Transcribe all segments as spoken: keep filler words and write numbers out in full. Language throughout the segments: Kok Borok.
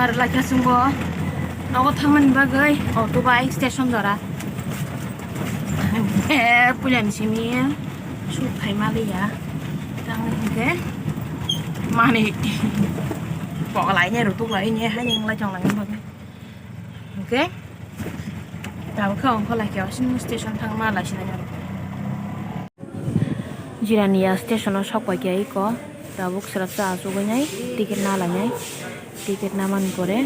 Ar lakha chwngbo nogo thangmani bagwi auto bai station jora. Eh, puilani simi suk phaima liya. Tangwi hinkhe mani poklaini rutuklaini haino wngla chonglani bagwi. Hinkhe tabukhe ongkho lakha osini station thangma lasinai aro. Jirania station o sok paikha iko, tabuk swrapsa achugwi nai ticket na lainai, ticket namani pore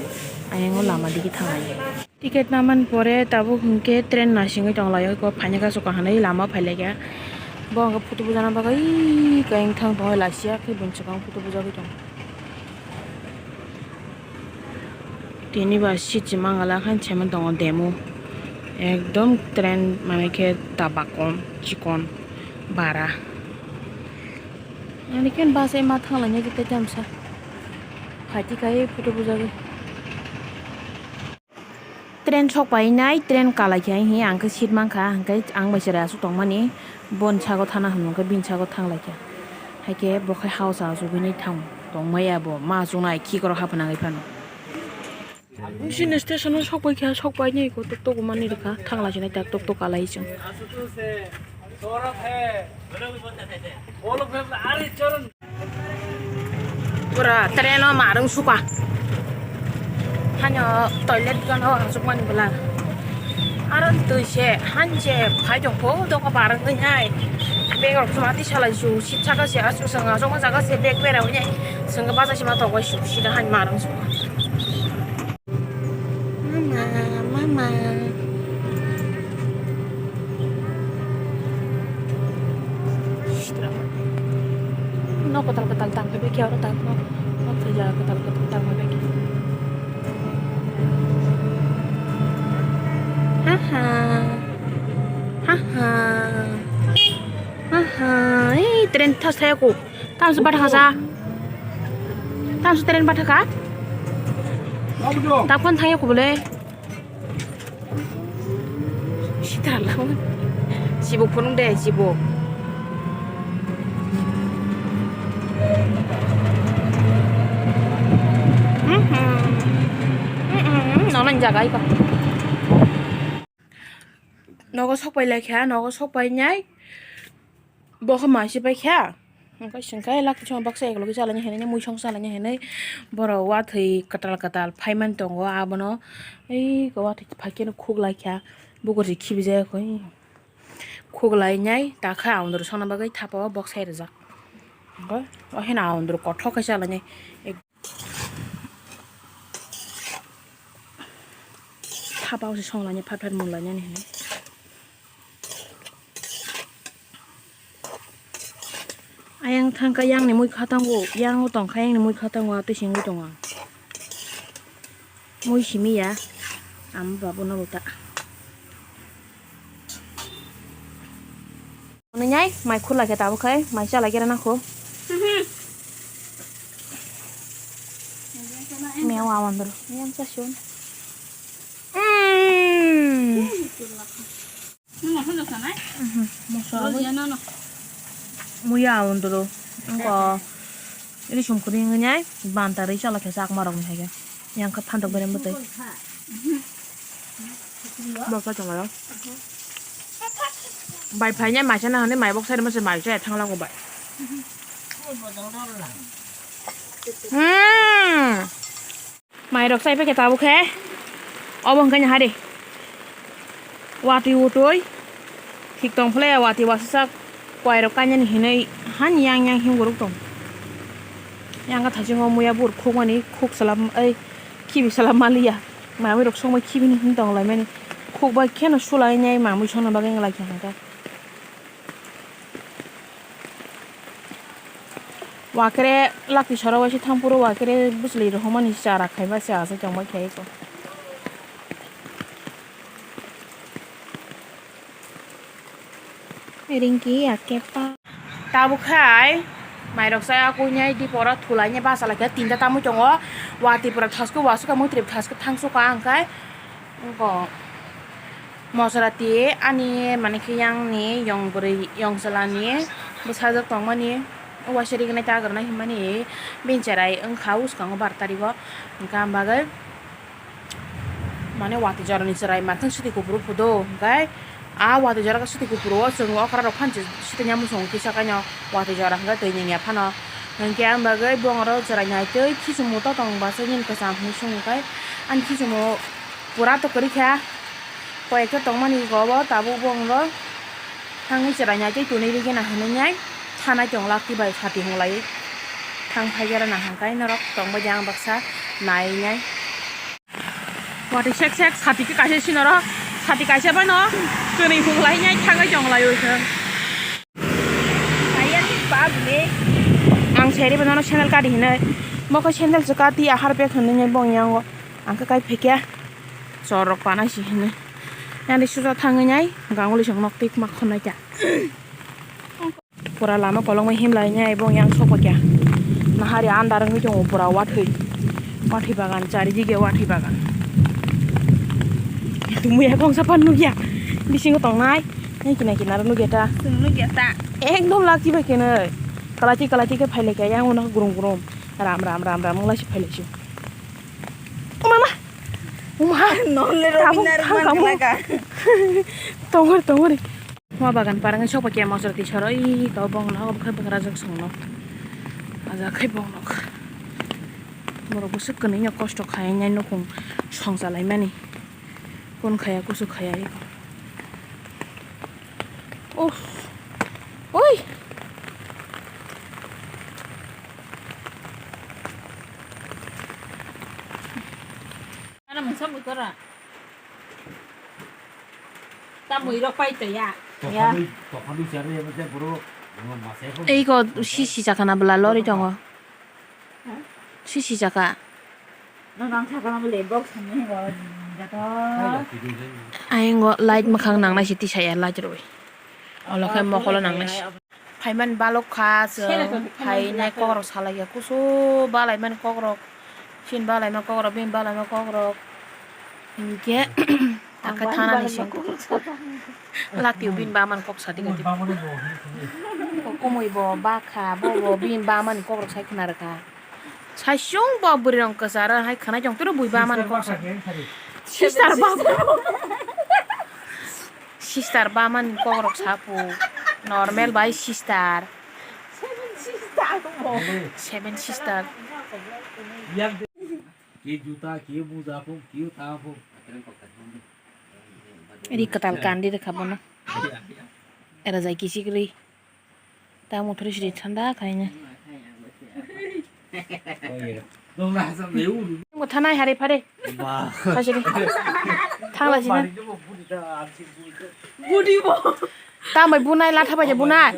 ayang o lama digi thanglai. Ticket namani pore tabuk hinkhe train nasingwi tonglaio iko, phainakha swkang hinwi lama phailaikha. Bo hwnkhe photo bujana bagwi kayeng thang tongo lasia khe buini swkang photo bujagwi tongo. Tini ba seat se mangala khan saiman tongo demo. Ekdom train mane khe tabakon chikon bara. Ani khe bus ai ma thanglainai tei tamsa. Phaiti khai photo bujagwi. Train sok painai, train kalai khe hi ang khe seat mankha, hwnkhe ang bai cherai aswk tongmani, boni sago thana hwnwi hwnkhe bini sago thanglaikha. Haikhe bo khai house o achugwi nai thang tongmaya bo, ma achuknai khikrok haphanangwi phano. Sini station o sok paikha, sok painai iko tok tok mani rwkha, thanglaisinai tak tok tok kalai chwng. Pura train o marung suka. Hanya toilet gano asuk mani bela. Aron tui se han se phai jong pho dok barang ngai. Bag rok suma ti salai su sit saka se asu sanga song jaga se bag pera ngai. Sanga baja sima to wai su sida han marung suka. Mama, mama. No kotal kotal tang phai khe oro tang no. No thai ja kotal kotal tang phai khe. Ha ha. Ha ha. Ha ha. Ei, train thas thaya ko. Tamsu bathakha sa. Tamsu train bathakha. Tapon thangya kubule. Sita lang. Sibuk phunuk de, sibuk. Mhm. Mhm. Nono jaga iko. Nogo sok pai lai kha, nogo sok pai nai. Bo khe mai se pai kha. Hwnkhe chwng khe lak chwng baksa eklogi chalani hinwi muisong chalani hinwi borok uathwi kwtal kwtal phaiman tongo abono. Ei uathwi phaikhe khuk lai kha, bukur se khibi jaya kho. Khuk lai nai takha aundru songna bagwi thapa o boksai rijak. Hwnkhe o hino aundru kothok khe chalani. Thapa o se songlaini phat phat munglainani hinwi. Ayang thangkha yangni mui khatango, yango tongkha yangni mui khatango, atwi singwi tongo ang. Mui simi ya, amo babuno bo ta. Nwngnai mai khulai khe tabuk khai mai chalai khe rana kho. Mewa wandro yang chasun. Mmm. Mosla muya wandro. Engko ini sumkuri nwngnai banta rwi chalai khe chakma rok ni hai khe. Yang kha phantok berem bwtwi. Boksa chwng aro. Bai phainai maisa nang hinwi mai boksa rwmase mai chaya thangla ko bai. Hmm. Mai rok chai paikhe tabuk khe. Obo hwnkhe ni hari. Watwi utwi. Thik tong phle watwi wasajak. Kuai rok kainani hinwi han yang yang himguruk tong. Yang kha thaichungo muya bur khukmani khuk salam ai khibi salam maliya. Mamwi rok songbai khibini hin tong laimani. Khuk bai kheno sulai nai mamwi songna bagwi wng lai kha hwnkhe. Wakre lakti soro waisa thang phuru wakre bwchwlwi rohormani chara khaima se asai tongbai kha eko. Ringki ya kepa. Tabuk khai mairok chaya kuinai dipora thulainai basa laikha tinta tamui tongo. Watwi pura thasko wasukha muitrwi thasko thangsuka hwnkhe. Wngkha mosrati ani mane khe yangni yong bwrwi yong chwlani bwsajwk tongmani Waisa rignai ta gwrwnai hinmani bini cherai wngkha uskango bar tarigo, hwnkha ang bagwi mane watwi jorani cherai mathang swtwi kupuro phudo, hwnkhe a watwi jora khe swtwi kupuro o chwng okra rok phan swtwi ya muchung kisa kaino watwi jora hwnkhe twi nungya phano, hwnkhe ang bagwi bongoro cherai naitwi khiching totong bachai nini kwcham hinwi sung hwnkhe ani khiching pura to kwrwi kha. Koi ekta tongmani go bo tabuk bongno thangwi cherai nai tei twnwi rigena hinwi nai thanai tong lakti bai sati hunglai thang phai gera na hangkai norok tong bai ang baksa nai nai. Watwi sek sek sati khe kaisa sinoro sati kaisa bai no twnwi hunglai nai thangwi tong lai oi khe. Ang seri bano sandal kati hinwi mokhe sandal se kati ahar bag hinwi nai bong yango. Ang khe kai phekya chor rok pana si hinwi. Yang de suja thangwi nai ganguli song nok tik mak khonai ta. Pura lama kolokma himlai nai bong yang sokpakya. Nahari andar wngwi tongo pura wathwi. Wathwi bagan charidige wathwi bagan. Tumuya kongsa pan nukya. Bisingo tongnai. Nai kina kina nukya ta. Chwng nukya ta. Ekdom laki bai kene. Kalati kalati khe phailai kya yang uno grum grum. Ram ram ram ram wngla si phailai si. O mama. O ma. Nonle tabuk robinar thang man kamu. Khna ka. Tongor tongor. Ma bagan parang sok pakia mosra ti soro i kau bong no khe bwkra jok song no. Aja khe bong no. Borok bwswk kwnwi no kosto khai nai nukung song chalai mani. Kun khaya kusu khaya i. Uff. Oi. Ano mungsa mui kora. Ta mui rok pai to ya. Ya. Ei ko sisi chakana bwla lori tongo. Sisi chaka. Ayang go light mwkhang nangnai si tisaya light rwi. Olo khe mokolo nangnai si. Phaimani balok kha chwng phainai kokrok salai ya kusu balaimani kokrok. Chini balaima kokrok bini balaima kokrok. Hinkhe Ang akhe bani thana ni bani sing. Lakti bini baman kok sadi gadi. Komoi bo bakha bo bo bini baman kokrok sai khna rwkha. Saisung bo bwrwi rong kwcharo hai khna jong turo bui baman kok sa. Sister ba. Sister baman kokrok sapu. Normal bai sister. Seven sister. Seven sister. Ki juta, ki muja phung, ki ta phung. Ri kwtal kandi rwkha bono. Era jai kisik ri. Ta muthuri sri thanda khaina. Bo thanai hari phare. Ba. Khajri. Thangla sina. Budi bo. Tambai bunai latha bai bunai.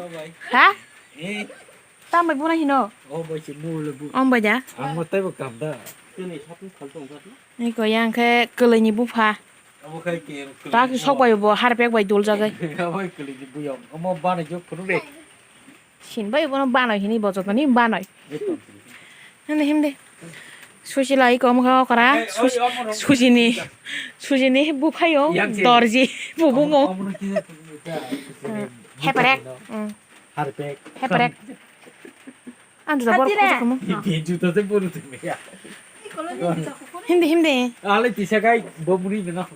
Ha? Tambai buna hino. O bai se mu le bu. Om bai da. Ang mo tei bo kam da. Tini sapung khal tong kha. Ni ko yang khe kwlai ni bupha. Abo khai ke. Ta ki sok bai bo har pek bai dul jagai. Abo kwlai ni bu yom. Omo bana jo phuru de. Sin bai bono banoi hini bojot mani banoi. Hinde hinde. Susi lai kom kha okra. Susi ni. Susi ni buphayo. Dorji bubungo. Heprek. Harpek. Heprek. Ang juta borok kuchuk kamo. Juta se boru tumi ya. Hindi, hindi. Ale tisa kai bo muri bena.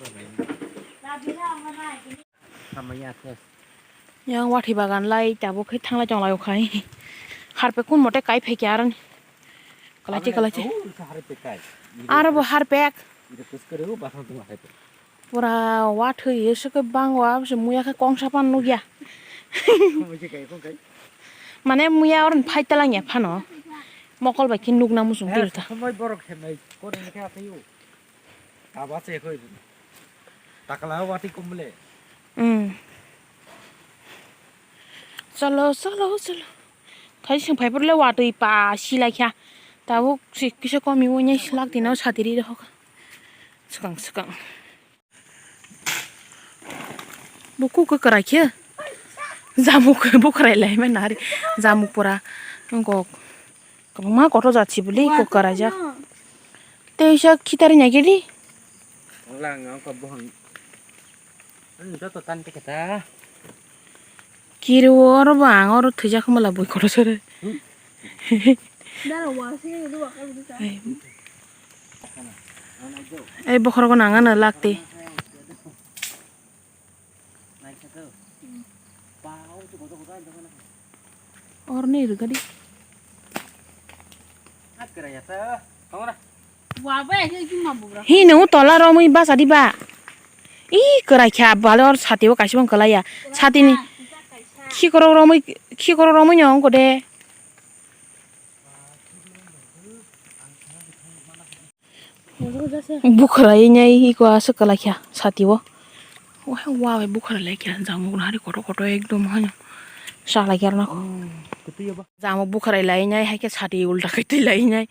Yang wathi bagan lai tabuk khe thanglai tonglai o khai. Harpek kun mote kai phai kya aroni. Kalati kalati. Aro bo harpek. Pura wathwi se khe bango, abo se muya khe kongsa pan nukya. Mane muya oron phai talangya phano. Mokol bai khe nukna muchung tiro ta. Somoi borok hemai kore ni khe akhai o. Aba se khoi. Takla wati kumle. Hmm. Cholo, cholo, cholo. Khai sing phai pore le watwi pa silai kha. Tabuk si kisa komi wngya silak tino satiri rok. Swkang swkang. Bo kuk kwkrai khe. Jamuk bo kwrai lai mani ari. Jamuk pora. Wngkok. Kwbangma kotor jat si bwlwi kuk kwraijak. Tei uaisa khitari nai khe di. Wngla ang wngkha bohong. Ani joto tan te khe ta. Kiri o oro bo ang oro thwijak mala bui kotor sore. Hmm. Ai, ai, bokhorok nang ano lakti. Orni rwgadi. Hi nung tola romwi basa diba? Ih, kwrai kha, bale or sati o kaisa bang kwlaiya. Sati ni khikorok romwi, khikorok romwi no ongko de. Bukhwrai nai iko aswk kwlai kha sati o. Wah, wah, bai bukhwrai lai kha, jamuk nahari kotor kotor ekdom haino. Sa lai kha arokhe. Jamuk bukhwrai lai nai, hai khe sati ulta khe twi lai nai.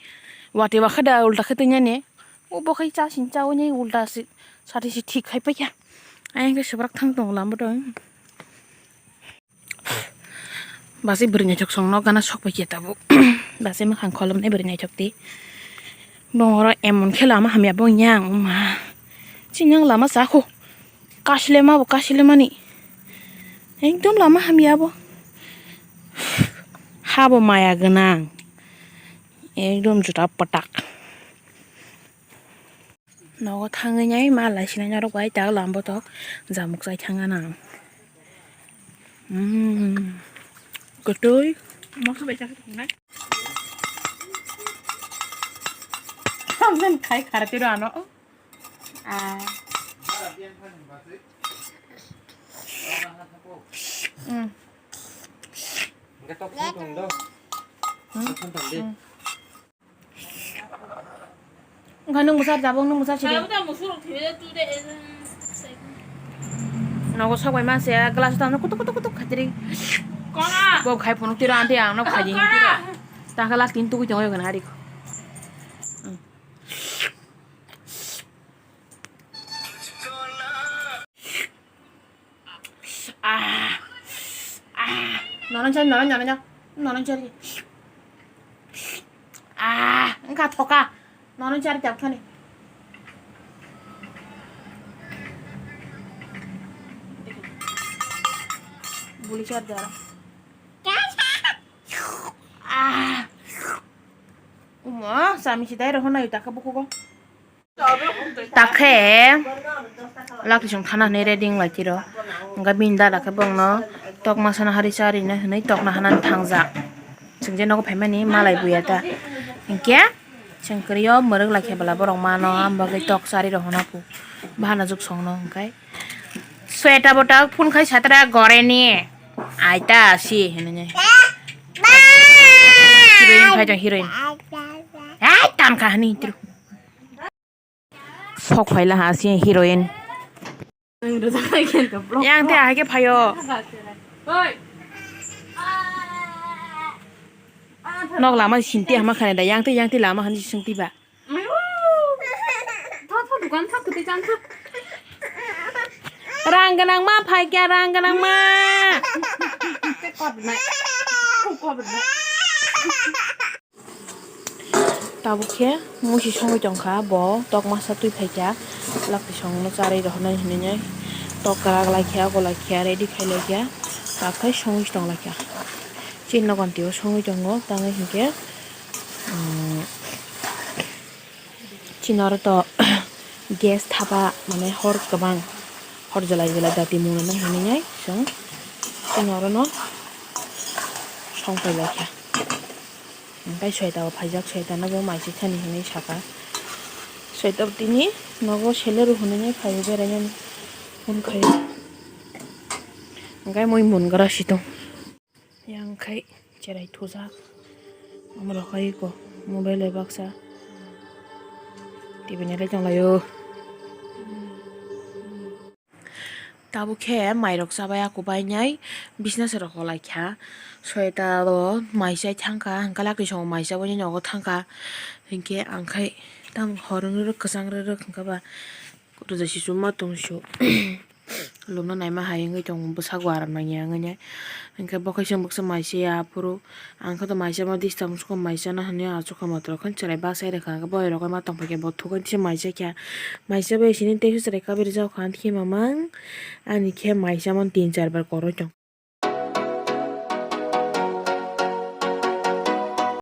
Watwi ba khe da ulta khe twi nai ne. O bo khai cha sing cha o nai ulta si sati si thik khai pai kha. Ayang khe swbrak thang tongo lama o. Basi bwrwi naithok song no gana sok pai khe tabuk. Basi mwkhang kholomnai bwrwi naithok di. Bongoro emon khe lama hamya bo yang ma. Chini yang lama sa kho. Kasilema bo kasilemani. Ekdom lama hamya bo. Ha bo maya gwnang. Ekdom juta patak. Nogo thangwi nai ma lai sinai norok bai tak lambo tok jamuk chai thang gana ang. Mm. Kwtwi. Mokhe bai chakhe thangna. Ang khai khara tiro ano. Ah. Mm. Enggak tok sung tong do. Hmm? Tok sung tong di. Mm. Wngkha nwng bwsar jabung, nwng bwsar sidi. Nogo sok bai manse glass o tamo kutuk kutuk kutuk khatri. Bo khai phunuk tiro anti ang no khaji. Tangkha lak tin tugui tongo yokna hari. Ah. Ah. Nono chari, nono, nono, nono chari. Ah, wngkha thoka. Nono chari tabkhani. Buli chari dara. Ah. Umo, sami sidai rohona yutaka bukugo. Takhe lakti song thana hwnwi ready wng lai tiro. Hwnkhe bini dada khe bongno tok masana hari charina hwnwi tokna hanani thangjak. Chwng je nogo phaimani malai buya ta. Hinkhe chwng kwrwi o mwrwk lai khe bwla borok mano, amo bagwi tok chari rohona pu. Bahana juk songno hwnkhe sweta bo tak phone khai satra goreni. Aita si hwnwi. Heroine phai tong heroine. Hai tangkha hwnwi tiro. Sok phaila ha si heroine. Yang te ahai khe phaio. Nok lama sinti hama khane da yang te yang te lama hani singti ba. Tho tho dukan tha kwtwi chan tha. Rang gwnang ma phai kya rang gwnang ma. Te kobnai. Kobnai. Tabuk khe musi songwi tongkha bo, tok masa twi phaikha, lakti songno charwi rohornai hinwi tok kwrak laikha, ogo laikha, ready khai laikha, tabuk khe songwi tong laikha. Chini nogon twi o songwi tongo, tamo hinkhe, um, chini oro to gas thapa, mane hor kwbang, hor jwlai jwlai dati mungno hinwi chwng chini oro no song pai laikha. Hwnkhe soita bo phaijak, soita no bo mai se thani hinwi saka. Soita bo tini nogo sele rw hwnwi phaiwi berainani phone khai. Hwnkhe mui mun gra si tong. Yang khai cherai thujak. Omo rok khai ko mobile bai baksa. T V nailai tong laio. Tabuk khe mairok chabai, aku bainai bisna se rok holaikha. Soita o mai chai thangkha, hwnkhe lakti songo mai chabaini nogo thangkha. Hinkhe ang khai tamo hor wng rwrwk, kwchang rwrwk, hwnkhe ba rwja sisu ma tong su. Lubna naima hai wngwi tongo, bwsakgo aram nangya wngwi nai. Hinkhe bo khe chwng bwkha mai chaya aphuru. Ang khe to mai chama disturb wngkha, mai chana hinwi achukha matwrwkhe chwrai bachai rwkha, hwnkhe boyarok ma tongphai khe bo thukgwi tisa mai chakha. Mai chabai sini teiso chwrai kabui rijak kha, ani khe mamang ani khe mai chamani tin char bar koroi tong.